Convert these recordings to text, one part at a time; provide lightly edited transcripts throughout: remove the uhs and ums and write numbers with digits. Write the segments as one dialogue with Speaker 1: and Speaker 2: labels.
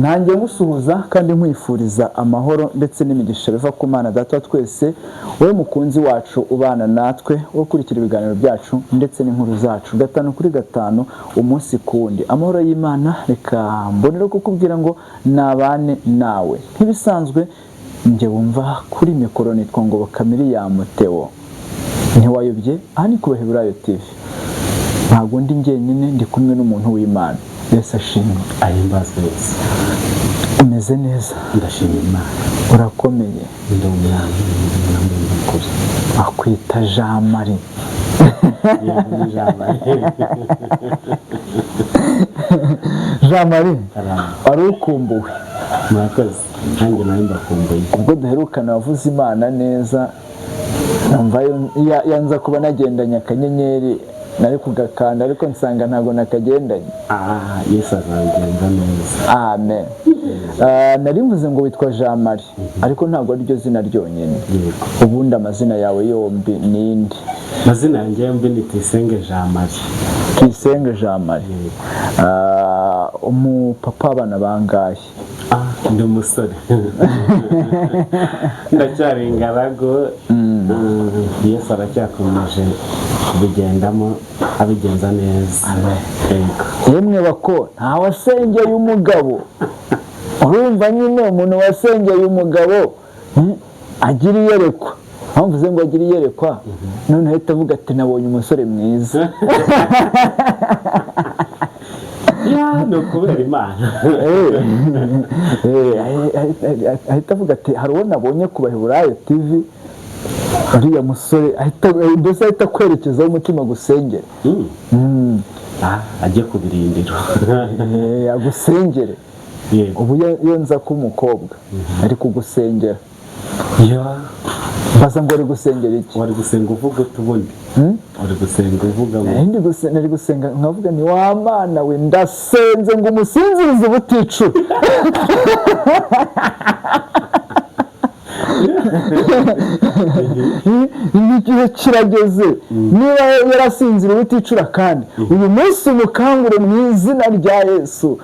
Speaker 1: Nanjye nkusuhuza kandi nkwifuriza amahoro ndetse n'imigisha biva ku Mana Data wa twese, wowe mukunzi wacu ubana natwe, wo ukurikira ibiganiro byacu ndetse n'inkuru zacu gatanu kuri gatanu, umunsi ku wundi. Amahoro y'Imana, reka mbonere kukubwira ngo nabane nawe. Nk'ibisanzwe, njye wumva kuri mikoro nitwa Ngoboka Miriam Theo. Ntiwayobye, aha ni ku Baheburayo TV. Ntabwo ndi njyenyine, ndi kumwe n'umuntu w'Imana. Yesu ashimwe.
Speaker 2: Ahimbazwe Yesu.
Speaker 1: Umeze neza?
Speaker 2: Ndashima Imana.
Speaker 1: Urakomeye?
Speaker 2: Ndi umwami mukuru.
Speaker 1: Bakwita Jean Marie?
Speaker 2: Yego, ni Jean Marie.
Speaker 1: Jean Marie.
Speaker 2: Karame.
Speaker 1: Wari ukumbuwe.
Speaker 2: Murakoze, nanjye nawe mbakumbuye.
Speaker 1: Ubwo duherukana wavuze Imana neza, numva yanza kuba nagendanye akanyenyeri nari kugakanda, ariko nsanga ntabwo nakagendanye.
Speaker 2: Ah, Yesu azabigenza neza.
Speaker 1: Amen. Nari mvuze ngo witwa Jean Marie, ariko ntabwo ariryo zina ryonyine.
Speaker 2: Yego.
Speaker 1: Ubundi amazina yawe yombi ni inde?
Speaker 2: Amazina yanjye yombi ni Tuyisenge Jean Marie.
Speaker 1: Tuyisenge Jean Marie.
Speaker 2: Yego.
Speaker 1: Umupapa w'abana bangahe?
Speaker 2: Ah, ndi umusore, ndacyari ingaragu. Yesu aracyakomeje kubigendamo, abigenza neza. Yego.
Speaker 1: Yemwe bako, nta wasengeye umugabo. Urumva nyine umuntu wasengeye umugabo, agira iyerekwa. Mpamvu mvuze ngo agira iyerekwa, none ahita avuga ati: "Nabonye umusore mwiza."
Speaker 2: Ya, ni ukubera Imana.
Speaker 1: Ahita avuga ati: "Hari uwo nabonye ku Baheburayo TV, uriya musore." Ahita mbese ahita akwerekezaho umutima gusengera.
Speaker 2: Ah, ajye ku birindiro.
Speaker 1: Agusengere.
Speaker 2: Yego.
Speaker 1: Ubu iyo nza kuba umukobwa ari kugusengera,
Speaker 2: Ya.
Speaker 1: mbaza ngo ari gusengera iki?
Speaker 2: Wari gusenga uvuga uti ubundi? Wari gusenga uvuga ngo?
Speaker 1: Nari gusenga nkavuga ni: "Wa Mana we, ndasenze ngo umusinzirize ubuticura." Igihe kirageze, niba yarasinziriye ubuticura, kandi uyu munsi umukangure mu izina rya Yesu.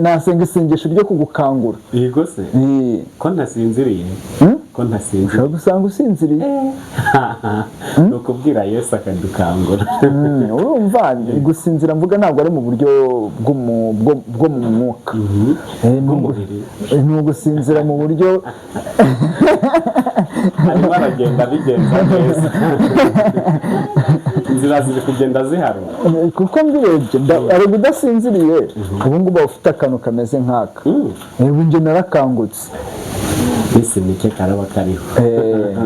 Speaker 1: Nasenga isengesho ryo kugukangura.
Speaker 2: Yego se? Ko ntasinziriye? Ko ntasinziriye?
Speaker 1: Ushobora gusanga usinziriye.
Speaker 2: Ni ukubwira Yesu akadukangura.
Speaker 1: Urumva gusinzira mvuga ntabwo ari mu buryo bwo mu mwuka.
Speaker 2: Bw'umubiri.
Speaker 1: Ni ugusinzira mu buryo
Speaker 2: Arimo aragenda abigenza neza, inzira ziri kugenda ziharura.
Speaker 1: Kuko mbirebye arega udasinziriye ubu ngubu uba ufite akantu kameze nk'aka. Ubu njye narakangutse.
Speaker 2: Minsi mike karaba kariho.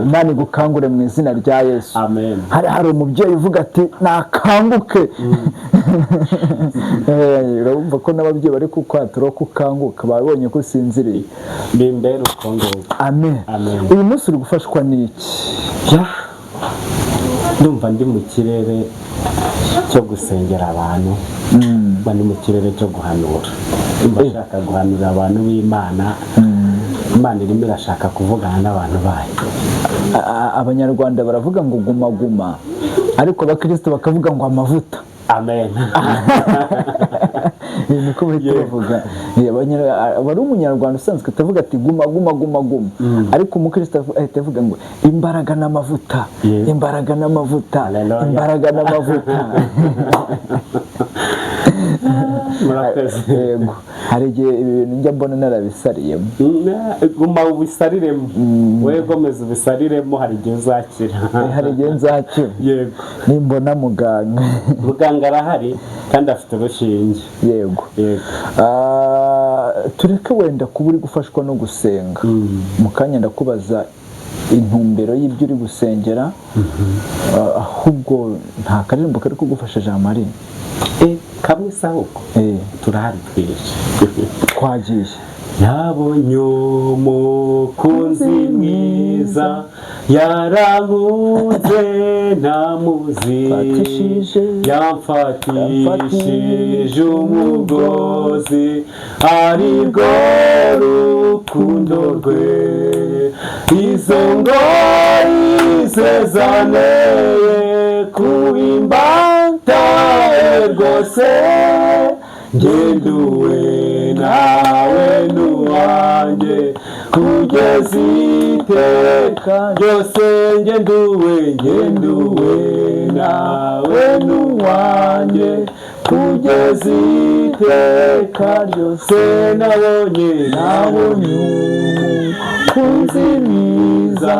Speaker 1: Imana igukangure mu izina rya Yesu.
Speaker 2: Amen.
Speaker 1: Hari umubyeyi uvuga ati: "Nakanguke." Urumva ko n'ababyeyi bari kukwatura ko ukanguka, babonye ko usinziriye.
Speaker 2: Bimbere uko nguko.
Speaker 1: Amen.
Speaker 2: Amen.
Speaker 1: Uyu munsi uri gufashwa n'iki?
Speaker 2: Ya, ndumva ndi mu kirere cyo gusengera abantu, mba ndi mu kirere cyo guhanura. Ndumva nshaka guhanurira abantu b'Imana. Imana irimo irashaka kuvugana n'abantu bayo.
Speaker 1: Abanyarwanda baravuga ngo guma guma, ariko abakristo bakavuga ngo amavuta.
Speaker 2: Amen.
Speaker 1: Niko bahita bavuga. Wari umunyarwanda usanzwe atavuga ati: "Guma guma guma guma," ariko umukristo ahita avuga ngo imbaraga n'amavuta. Imbaraga n'amavuta.
Speaker 2: Hallelujah.
Speaker 1: Imbaraga n'amavuta.
Speaker 2: Murakoze.
Speaker 1: Yego, hari igihe ibi bintu njya mbona narabisariyemo.
Speaker 2: Guma ubisariremo, wowe gomeza ubisariremo, hari igihe uzakira.
Speaker 1: Hari igihe nzakira.
Speaker 2: Yego.
Speaker 1: Nimbona muganga.
Speaker 2: Muganga arahari kandi afite urushinge.
Speaker 1: Yego.
Speaker 2: Yego.
Speaker 1: Ah, tureke wenda kuba uri gufashwa no gusenga. Mu kanya ndakubaza intumbero y'ibyo uri gusengera. Ahubwo nta karirimbo kari kugufasha, Jean Marie?
Speaker 2: Kamwe se ahubwo? Turahari twinshi.
Speaker 1: Twagiye.
Speaker 2: Nabonye umukunzi mwiza, yarankunze ntamuzi.
Speaker 1: Mfatishije.
Speaker 2: Yamfatishije umugozi, arirwo rukundo rwe. Izo ngoyi ze zanteye kuba imbata rwose, ngenduwe. Nawe n'uwanjye kugeza iteka ryose. Ngenduwe, ngenduwe, nawe n'uwanjye kugeza iteka ryose. Nabonye, nabonye umukunzi mwiza,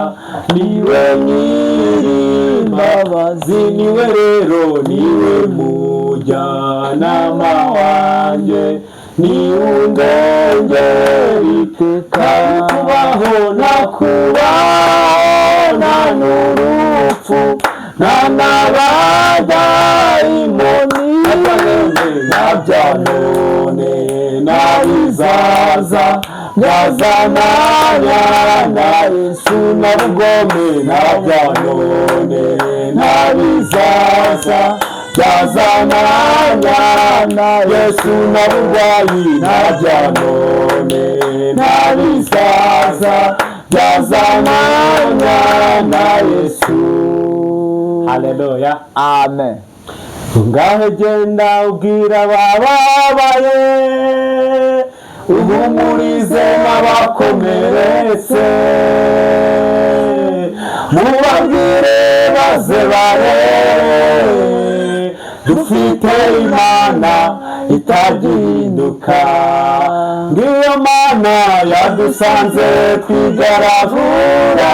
Speaker 2: niwe nyir'imbabazi, niwe rero, niwe mujyanama wanjye, ni undengera iteka. Kubaho nakubana n'urupfu nta n'abadayimoni, nta bya none n'abizaza byazananya na Yesu, na bugome, nta bya none n'abizaza byazananya na Yesu, na burwayi, nta bya none n'abizaza byazananya na Yesu. Haleluya.
Speaker 1: Amen.
Speaker 2: Ngaho genda ubwira abababaye, uhumurize n'abakomeretse, mubabwire baze barebe, dufite Imana itagihinduka. Ngiyo Mana yadusanze twigaravura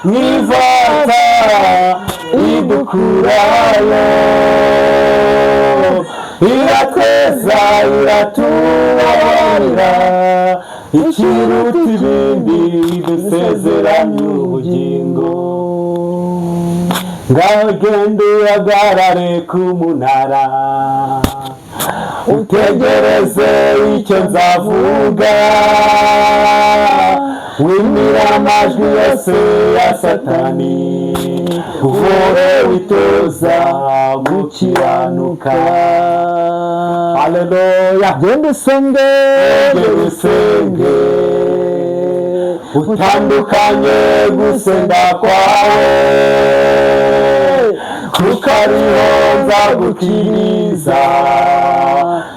Speaker 2: mw'ivata, idukurayo, iratweza, iratubabarira, ikiruta ibindi dusezeranye ubugingo. Ngaho genda uhagarare ku munara, utegereze icyo nzavuga, wimira amajwi yose ya Satani, uhore witoza gukiranuka. Haleluya.
Speaker 1: Genda usenge.
Speaker 2: Genda usenge, utandukanye gusenga kwawe, kuko ariho nzagukiriza,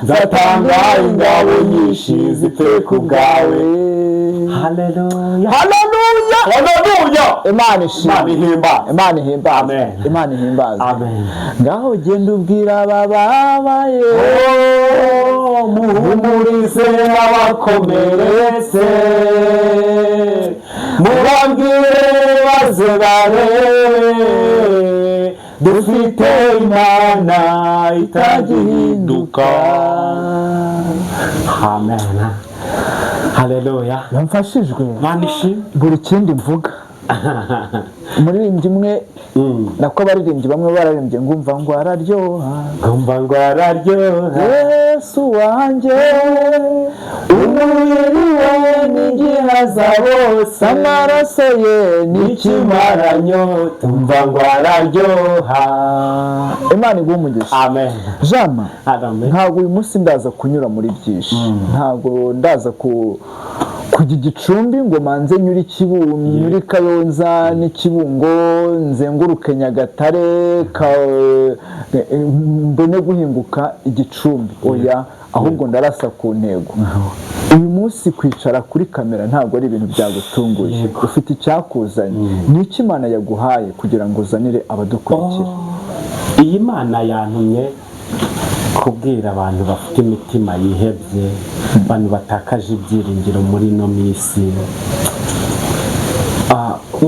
Speaker 2: nzatanga ingabo nyinshi zipfe ku bwawe. Haleluya.
Speaker 1: Haleluya.
Speaker 2: Haleluya.
Speaker 1: Imana ishimwe.
Speaker 2: Imana ihimbaze.
Speaker 1: Imana ihimbaze.
Speaker 2: Amen.
Speaker 1: Imana ihimbaze.
Speaker 2: Amen.
Speaker 1: Ngaho genda ubwira abababaye.
Speaker 2: Oh, muhumurize abakomeretse, mubabwire baze barebe, dufite Imana itagihinduka. Amen. Haleluya.
Speaker 1: Yamfashijwe.
Speaker 2: Imana ishimwe.
Speaker 1: Buri kindi mvuga, umuririmbyi umwe, nako abaririmbyi bamwe bararimbye ngo umva ngo araryoha.
Speaker 2: Ngumva ngo araryoha.
Speaker 1: Yesu wanjye, umubiri we n'igihaza bose, amaraso ye
Speaker 2: n'ikimaranyota, umva ngo araryoha.
Speaker 1: Imana iguhe umugisha.
Speaker 2: Amen.
Speaker 1: Jama.
Speaker 2: Amen.
Speaker 1: Ntabwo uyu munsi ndaza kunyura muri byinshi, ntabwo ndaza kujya Igicumbi ngo manze nyure Kibungo, nyure Kayonza n'Ikibungo, nzenguruke Nyagatare, mbone guhinguka Igicumbi. Oya, ahubwo ndarasa ku ntego. Uyu munsi kwicara kuri kamera ntabwo ari ibintu byagutunguye. Ufite icyakuzanye. Ni iki Imana yaguhaye kugira ngo uzanire abadukurikira?
Speaker 2: Iyi Mana yantumye kubwira abantu bafite imitima yihebye, abantu batakaje ibyiringiro muri ino minsi.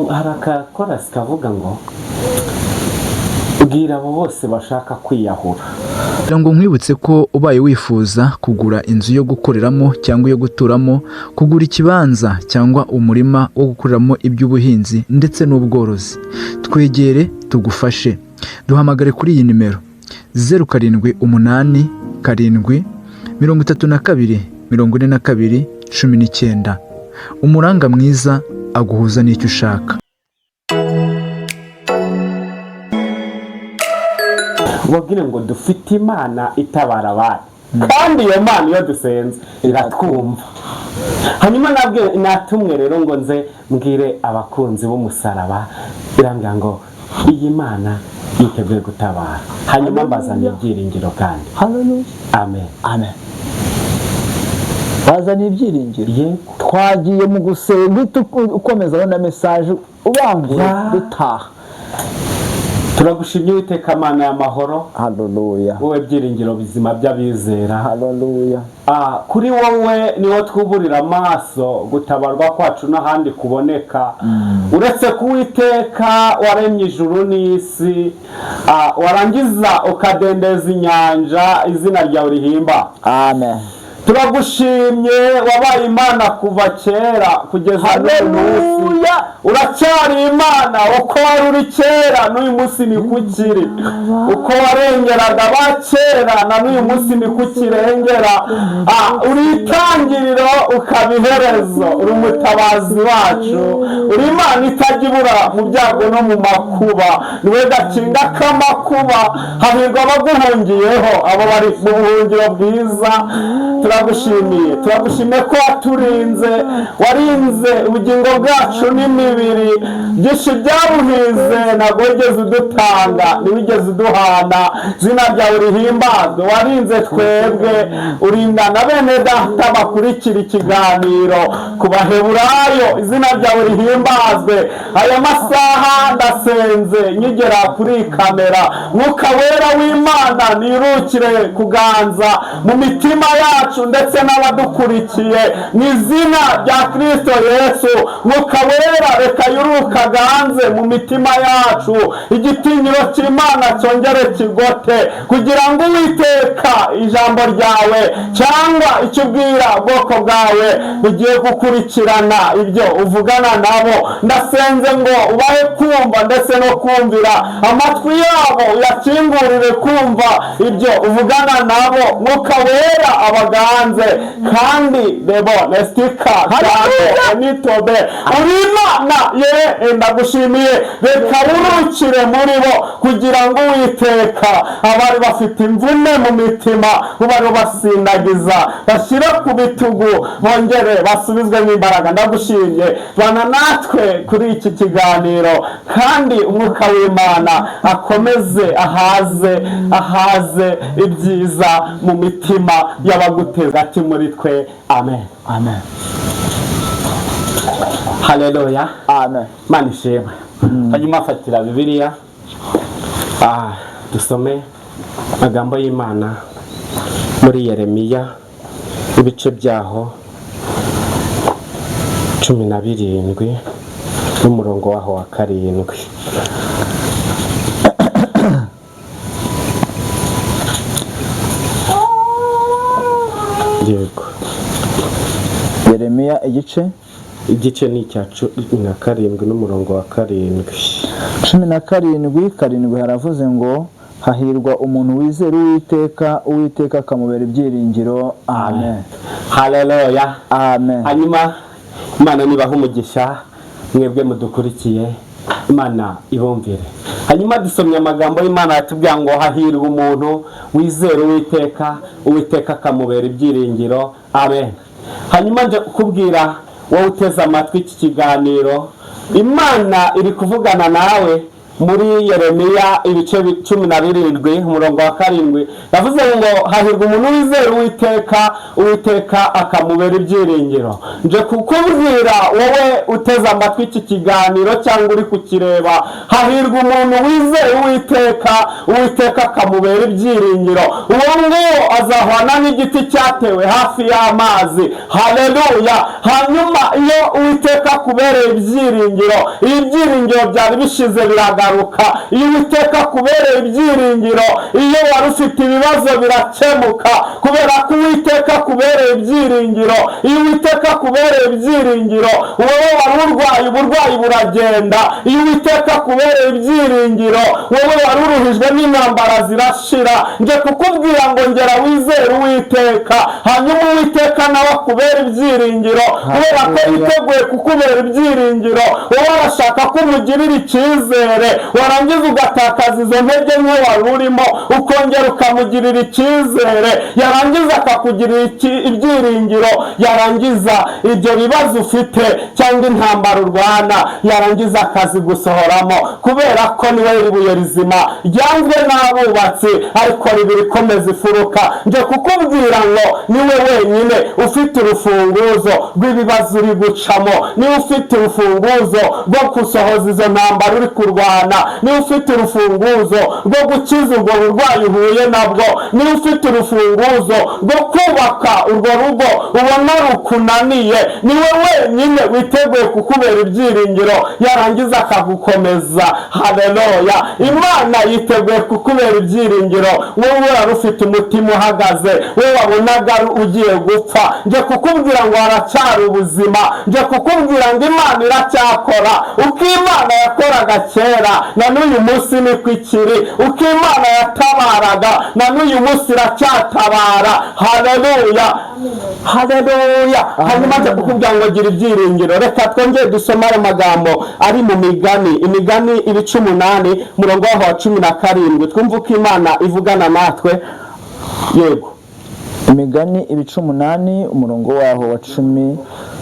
Speaker 2: Hari akakorasi kavuga ngo bwira abo bose bashaka kwiyahura.
Speaker 1: Kugira ngo nkwibutse ko ubaye wifuza kugura inzu yo gukoreramo cyangwa iyo guturamo, kugura ikibanza cyangwa umurima wo gukoreramo iby'ubuhinzi ndetse n'ubworozi, twegere tugufashe. Duhamagare kuri iyi nimero: 0787 32 42 19. Umuranga mwiza aguhuza n'icyo ushaka.
Speaker 2: Ubabwire ngo dufite Imana itabara abandi, kandi iyo Mana iyo dusenze iratwumva. Hanyuma natumwe rero ngo nze mbwire abakunzi b'umusaraba, irambwira ngo iyi Mana yiteguye gutabara, hanyuma mbazaniye ibyiringiro kandi.
Speaker 1: Haleluya.
Speaker 2: Amen.
Speaker 1: Amen. Bazaniye ibyiringiro.
Speaker 2: Yego.
Speaker 1: Twagiye mu gusenga, uhita ukomezaho na message ubangura dutaha.
Speaker 2: Turagushimye Uwiteka Mana y'amahoro,
Speaker 1: Haleluya.
Speaker 2: wowe byiringiro bizima by'abizera.
Speaker 1: Haleluya.
Speaker 2: Kuri wowe niho twuburira amaso, gutabarwa kwacu n'ahandi kuboneka uretse ku Uwiteka waremye ijuru n'isi, warangiza ukadendeza inyanja. Izina ryawe rihimba.
Speaker 1: Amen.
Speaker 2: Turagushimye, wabaye Imana kuva kera kugeza n'uyu munsi.
Speaker 1: Haleluya.
Speaker 2: Uracyari Imana. Uko wari uri kera, n'uyu munsi ni kukiri. Uko warengeraga ba kera, na n'uyu munsi ni kukirengera. Uri itangiriro, ukaba iherezo, uri umutabazi wacu, uri Imana itajya ibura mu byago no mu makuba, niwe gakinga k'amakuba. Hahirwa abaguhungiyeho, abo bari mu buhungiro bwiza. Turagushimiye, turagushimiye ko waturinze, warinze ubugingo bwacu n'imibiri. Byinshi byabuhize, ntabwo wigeze udutanga, ntiwigeze uduhana. Izina ryawe rihimbazwe. Warinze twebwe, urinda na bene data bakurikira ikiganiro ku Baheburayo. Izina ryawe rihimbazwe. Aya masaha ndasenze, nkigera kuri kamera, Mwuka Wera w'Imana nirukire kuganza mu mitima yacu ndetse n'abadukurikiye, mu izina rya Kirisito Yesu. Mwuka Wera, reka yuruka aganze mu mitima yacu, igitinyiro cy'Imana cyongere kigote, kugira ngo Uwiteka ijambo ryawe cyangwa icyo ubwira ubwoko bwawe bugiye gukurikirana ibyo uvugana nabo. Ndasenze ngo ubahe kumva ndetse no kumvira, amatwi yabo uyakingurire kumva ibyo uvugana nabo. Mwuka Wera abaganze kandi debo nestika cyane nitobe. Uri Imana ye, ndagushimiye. Reka wurukire muri bo, kugira ngo Uwiteka abari bafite imvune mu mitima bari basindagiza, bashyire ku bitugu, bongere basubizwemo imbaraga. Ndagushimye, bana natwe kuri iki kiganiro, kandi Umwuka w'Imana akomeze ahaze, ahaze ibyiza mu mitima y'abaguteza ati muri twe. Amen.
Speaker 1: Amen.
Speaker 2: Haleluya.
Speaker 1: Amen.
Speaker 2: Imana ishimwe. Hanyuma fatira Bibiliya, dusome amagambo y'Imana muri Yeremiya, ibice byaho 17 n'umurongo waho wa 7. Yego.
Speaker 1: Yeremiya igice?
Speaker 2: Igice ni icya 17 n'umurongo wa 7.
Speaker 1: 17:7, haravuze ngo: "Hahirwa umuntu wizera Uwiteka, Uwiteka akamubera ibyiringiro." Amen.
Speaker 2: Haleluya.
Speaker 1: Amen.
Speaker 2: Hanyuma Imana nibaha umugisha mwebwe mudukurikiye, Imana ibumvire. Hanyuma dusomye amagambo y'Imana yatubwira ngo hahirwa umuntu wizera Uwiteka, Uwiteka akamubera ibyiringiro. Amen. Hanyuma nje kukubwira wowe uteze amatwi iki kiganiro, Imana iri kuvugana nawe muri Yeremiya ibice 17 umurongo wa 7. Yavuze ngo hahirwa umuntu wizera Uwiteka, Uwiteka akamubera ibyiringiro. Nje kukubwira wowe uteze amatwi iki kiganiro cyangwa uri kukireba, hahirwa umuntu wizera Uwiteka, Uwiteka akamubera ibyiringiro. Uwo nguwo azahwana n'igiti cyatewe hafi y'amazi. Haleluya. Hanyuma iyo Uwiteka akubereye ibyiringiro, iyo ibyiringiro byari bishize biragaruka. Iyo Uwiteka akubereye ibyiringiro, iyo wari ufite ibibazo birakemuka, kubera ko Uwiteka akubereye ibyiringiro. Iyo Uwiteka akubereye ibyiringiro, wowe wari urwaye, uburwayi buragenda. Iyo Uwiteka akubereye ibyiringiro, wowe wari uruhijwe n'intambara zirashira. Nje kukubwira ngo ngera wizere Uwiteka, hanyuma Uwiteka nawe akubera ibyiringiro, kubera ko
Speaker 1: Haleluya.
Speaker 2: yiteguye kukubera ibyiringiro. Wowe arashaka ko umugirira icyizere.
Speaker 3: Warangiza ugatakaza izo ntege nke wari urimo, ukongera ukamugirira icyizere, yarangiza akakugirira ibyiringiro, yarangiza ibyo bibazo ufite cyangwa intambara urwana, yarangiza akazigusohoramo, kubera ko niwe ribuye rizima ryanzwe n'abubatsi ariko ribiri ikomeza ifuruka. Nje kukubwira ngo niwe wenyine ufite urufunguzo rw'ibibazo uri gucamo, niwe ufite urufunguzo rwo gusohoza izo ntambara uri kurwana, niwe ufite urufunguzo rwo gukiza ubwo burwayi uhuye nabwo, niwe ufite urufunguzo rwo kubaka urwo rugo ubona rukunaniye, niwe wenyine witeguye kukubera ibyiringiro, yarangiza akagukomeza. Haleluya! Imana yiteguye kukubera ibyiringiro. Wowe wari ufite umutima uhagaze, wowe wabonaga ugiye gupfa, nje kukubwira ngo haracyari ubuzima, nje kukubwira ngo Imana iracyakora. Uko Imana yakoraga kera na n'uyu munsi niko ikiri, uko Imana yatabaraga na n'uyu munsi iracyatabara. Haleluya, haleluya! Hanyuma nje kukubwira ngo gira ibyiringiro. Reka twongere dusome ayo magambo ari mu Migani, Imigani ibice 8, umurongo waho wa 17, twumve uko Imana ivugana natwe. Yego.
Speaker 1: Imigani ibice 8, umurongo waho wa cumi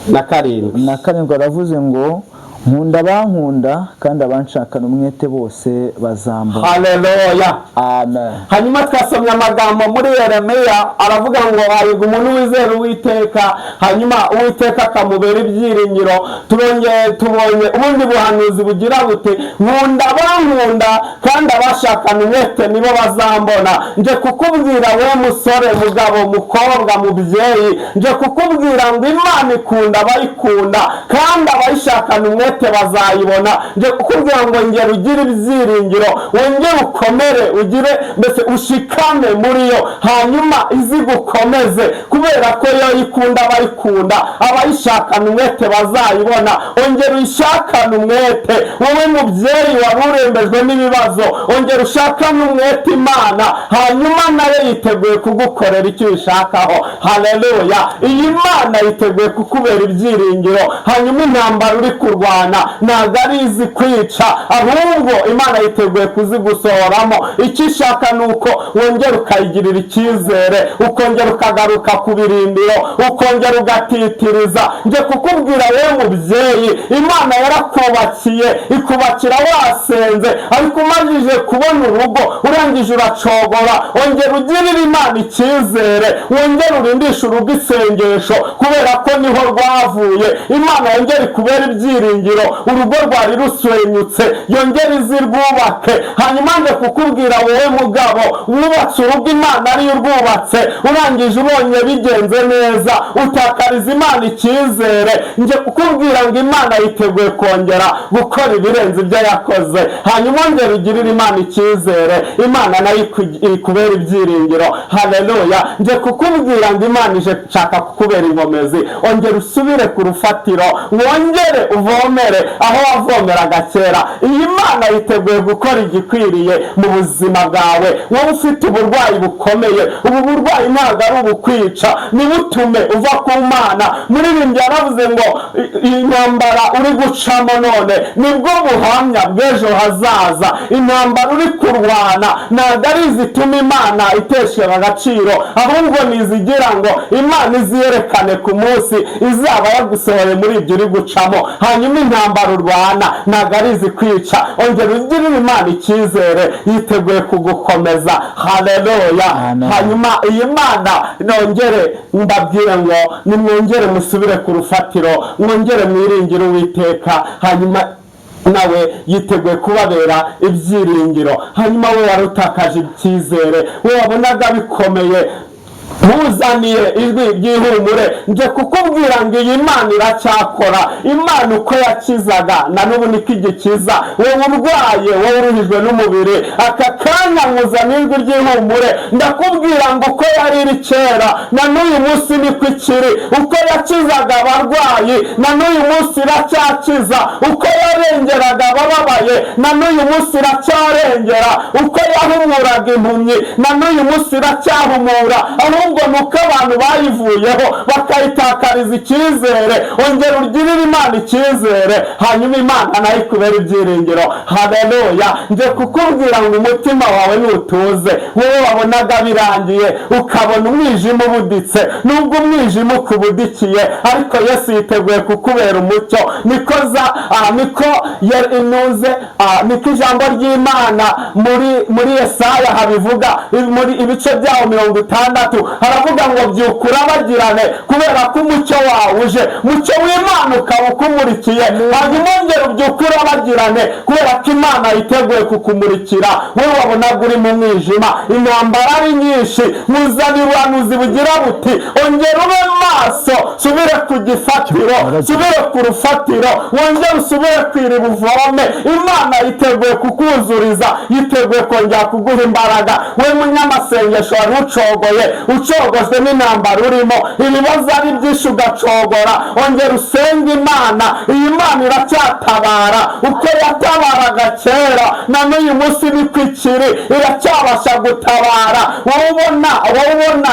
Speaker 3: na karindwi.
Speaker 1: Na karindwi, aravuze ngo: "Nkunda abankunda, kandi abanshakana umwete bose bazambona."
Speaker 3: Haleluya!
Speaker 1: Amen.
Speaker 3: Hanyuma twasomye amagambo muri Yeremiya, aravuga ngo hahirwa umuntu wizera Uwiteka, hanyuma Uwiteka akamubera ibyiringiro. Turongeye tubonye ubundi buhanuzi bugira buti: "Nkunda abankunda, kandi abashakana umwete nibo bazambona." Nje kukubwira we musore, mugabo, mukobwa, mubyeyi, nje kukubwira ngo Imana ikunda abayikunda, kandi abayishakana umwete bazayibona. Nje kukubwira ngo ngera ugire ibyiringiro, wongere ukomere, ugire mbese ushikame muri yo, hanyuma izigukomeze, kubera ko yo ikunda abayikunda, abayishakana umwete bazayibona. Ongera uyishakane umwete. Wowe mubyeyi wari urembejwe n'ibibazo, ongera ushakane umwete Imana, hanyuma nayo yiteguye kugukorera icyo uyishakaho. Haleluya! Iyi Mana yiteguye kukubera ibyiringiro. Hanyuma intambara uri kurwana ntabwo ari izi kwica, ahubwo Imana yiteguye kuzigusohoramo. Icyo ishaka ni uko wongera ukayigirira icyizere, ukongera ukagaruka ku birindiro, ukongera ugatitiriza. Nje kukubwira wowe mubyeyi, Imana yarakubakiye, ikubakira wasenze, ariko umajije kubona urugo urangije uracogora. Ongera ugirire Imana icyizere, wongere urindishe urugo isengesho, kubera ko niho rwavuye. Imana yongere ikubera ibyiringiro. Urugo rwari rusenyutse, yongere izirwubake. Hanyuma nje kukubwira wowe mugabo wubatse urugo Imana ariyo urwubatse, urangije ubonye bigenze neza utakariza Imana icyizere, nje kukubwira ngo Imana yiteguye kongera gukora ibirenze ibyo yakoze. Hanyuma ongera ugirire Imana icyizere, Imana nayo ikubera ibyiringiro. Haleluya! Nje kukubwira ngo Imana ije nshaka kukubera inkomezi. Ongera usubire ku rufatiro, wongere uvomere aho wavomeraga kera. Iyi Mana yiteguye gukora igikwiriye mu buzima bwawe. Wowe ufite uburwayi bukomeye, ubu burwayi ntabwo ari ubukwica, ntibutume uva ku Mana. Muririmbyi yaravuze ngo intambara uri gucamo none nibwo buhamya bw'ejo hazaza. Intambara uri kurwana ntabwo ari izituma Imana iteshera agaciro, ahubwo ni izigira ngo Imana iziyerekane ku munsi izaba yagusohoye muri ibyo uri gucamo. Hanyuma intambara urwana ntabwo ari izikwica. Ongera ugirire Imana icyizere, yiteguye kugukomeza. Haleluya!
Speaker 1: Amen.
Speaker 3: Hanyuma iyi Mana, nongere mbabwire ngo nimwongere musubire ku rufatiro, mwongere mwiringire Uwiteka, hanyuma nawe yiteguye kubabera ibyiringiro. Hanyuma we wari utakaje icyizere, we wabonaga bikomeye, ntuzaniye ijwi ry'ihumure. Nje kukubwira ngo iyi Mana iracyakora. Imana uko yakizaga na n'ubu niko igikiza. Wowe urwaye, wowe uruhijwe n'umubiri, aka kanya nkuzaniye ijwi ry'ihumure. Ndakubwira ngo uko yari iri kera na n'uyu munsi niko ikiri. Uko yakizaga abarwayi na n'uyu munsi iracyakiza. Uko yarengeraga abababaye na n'uyu munsi iracyarengera. Uko yahumuraga impumyi na n'uyu munsi iracyahumura. Aho Ahubwo ni uko abantu bayivuyeho bakayitakariza icyizere. Ongera ugirire Imana icyizere, hanyuma Imana nayo ikubera ibyiringiro. Haleluya! Nje kukubwira ngo umutima wawe nutuze. Wowe wabonaga birangiye, ukabona umwijima ubuditse, nubwo umwijima ukubudikiye, ariko Yesu yiteguye kukubera umucyo. Niko za niko inuze, niko ijambo ry'Imana muri Yesaya habivuga, muri ibice byaho 60, haravuga ngo: "Byuka urabagirane, kubera ko umucyo wawe uje, umucyo w'Imana ukaba ukumurikiye." Hanyuma ongera ubyuke urabagirane, kubera ko Imana yiteguye kukumurikira. Wowe wabonaga uri mu mwijima, intambara ari nyinshi, muzanira ubuhanuzi bugira buti: "Ongera ube maso, subire ku gifatiro, subire ku rufatiro, wongere usubire ku iriba uvome." Imana yiteguye kukuzuriza, yiteguye kongera kuguha imbaraga. We munyamasengesho wari ucogoye, ucogojwe n'intambara urimo, ibibazo ari byinshi ugacogora, ongera usenge Imana. Iyi Mana iracyatabara. Uko yatabaraga kera, na n'uyu munsi niko ikiri, iracyabasha gutabara. Wowe ubona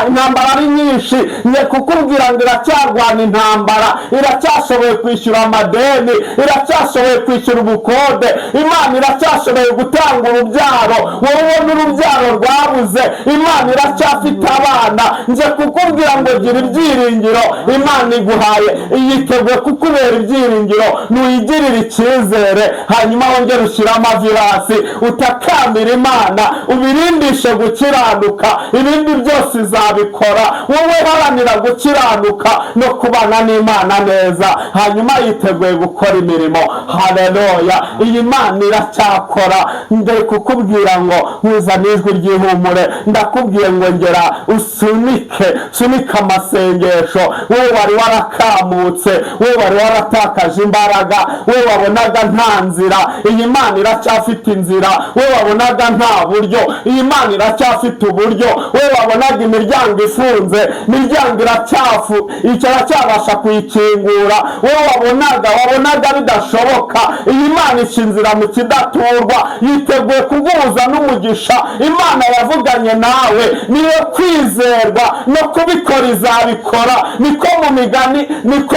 Speaker 3: intambara ari nyinshi, nge kukubwira ngo iracyarwana intambara, iracyashoboye kwishyura amadeni, iracyashoboye kwishyura ubukode, Imana iracyashoboye gutanga urubyaro. Wowe ubona urubyaro rwabuze, Imana iracyafite abana. Nje kukubwira ngo gira ibyiringiro. Imana iguhaye, yiteguye kukubera ibyiringiro nuyigirire icyizere. Hanyuma wongere ushyire amavi hasi, utakambira Imana, ubirindishe gukiranuka, ibindi byose izabikora. Wowe haranira gukiranuka no kubana n'Imana neza, hanyuma yiteguye gukora imirimo. Haleluya! Iyi Mana iracyakora. Ndari kukubwira ngo nkuzane ijwi ry'ihumure. Ndakubwiye ngo ngera usunike, sunike amasengesho. Wowe wari warakamutse, wowe wari waratakaje imbaraga, wowe wabonaga nta nzira, iyi Mana iracyafite inzira. Wowe wabonaga nta buryo, iyi Mana iracyafite uburyo. Wowe wabonaga imiryango ifunze, imiryango iracyafu iracyabasha kuyikingura. Wowe wabonaga bidashoboka, iyi Mana ica inzira mu kidaturwa, yiteguye kuguhuza n'umugisha. Imana yavuganye nawe niyo kwizerwa, no kubikora izabikora. Niko mu Migani, niko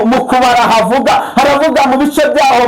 Speaker 3: mu Kubara havuga, haravuga mu bice byaho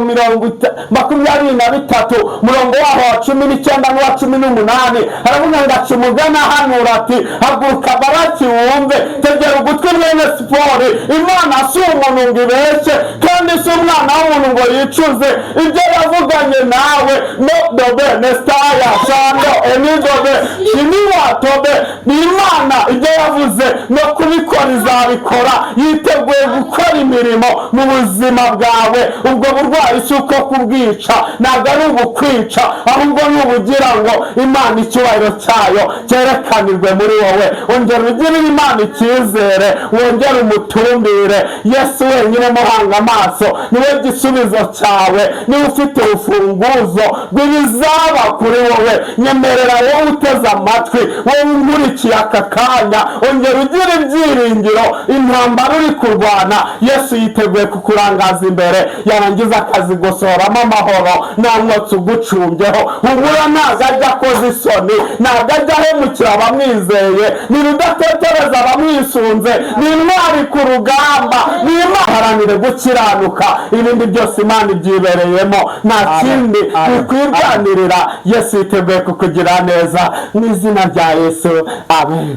Speaker 3: 23, murongo waho wa 19 n'uwa 18, haravuga ngo: "Aca umugani ahanura ati: Haguruka Baraki, wumve, tegera ugutwi mwene Sipori. Imana si umuntu ngo ibeshye, kandi si umwana w'umuntu ngo yicuze. Ibyo yavuganye nawe no dobe nestaya shando enidobe shiniwatobe, ni Imana ibyo yavuze no kubikora izabikora." Yiteguye gukora imirimo mu buzima bwawe. Ubwo burwayi si uko kubwica, ntabwo ari ubukwica, ahubwo ni ubugira ngo Imana icyubahiro cyayo cyerekanirwe muri wowe. Ongera ugirire Imana icyizere, wongere umutumbire Yesu wenyine, muhanga amaso. Niwe gisubizo cyawe, niwe ufite urufunguzo rw'ibizaba kuri wowe. Nyemerera wowe uteze amatwi, wowe unkurikiye aka kanya, ongera ugire ibyiringiro. Intambara uri kurwana, Yesu yiteguye kukurangaza imbere, yarangiza akazigosoramo amahoro, nta mwotsi ugucumbyeho. Humura, ntabwo ajya akoza isoni, ntabwo ajya ahemukira abamwizeye, ni rudatetereza abamwisunze, ni intwari ku rugamba, ni Imana. Haranire gukiranuka, ibindi byose Imana ibyibereyemo, nta kindi bikwirwanirira. Yesu yiteguye kukugira neza, mu izina rya Yesu, amen.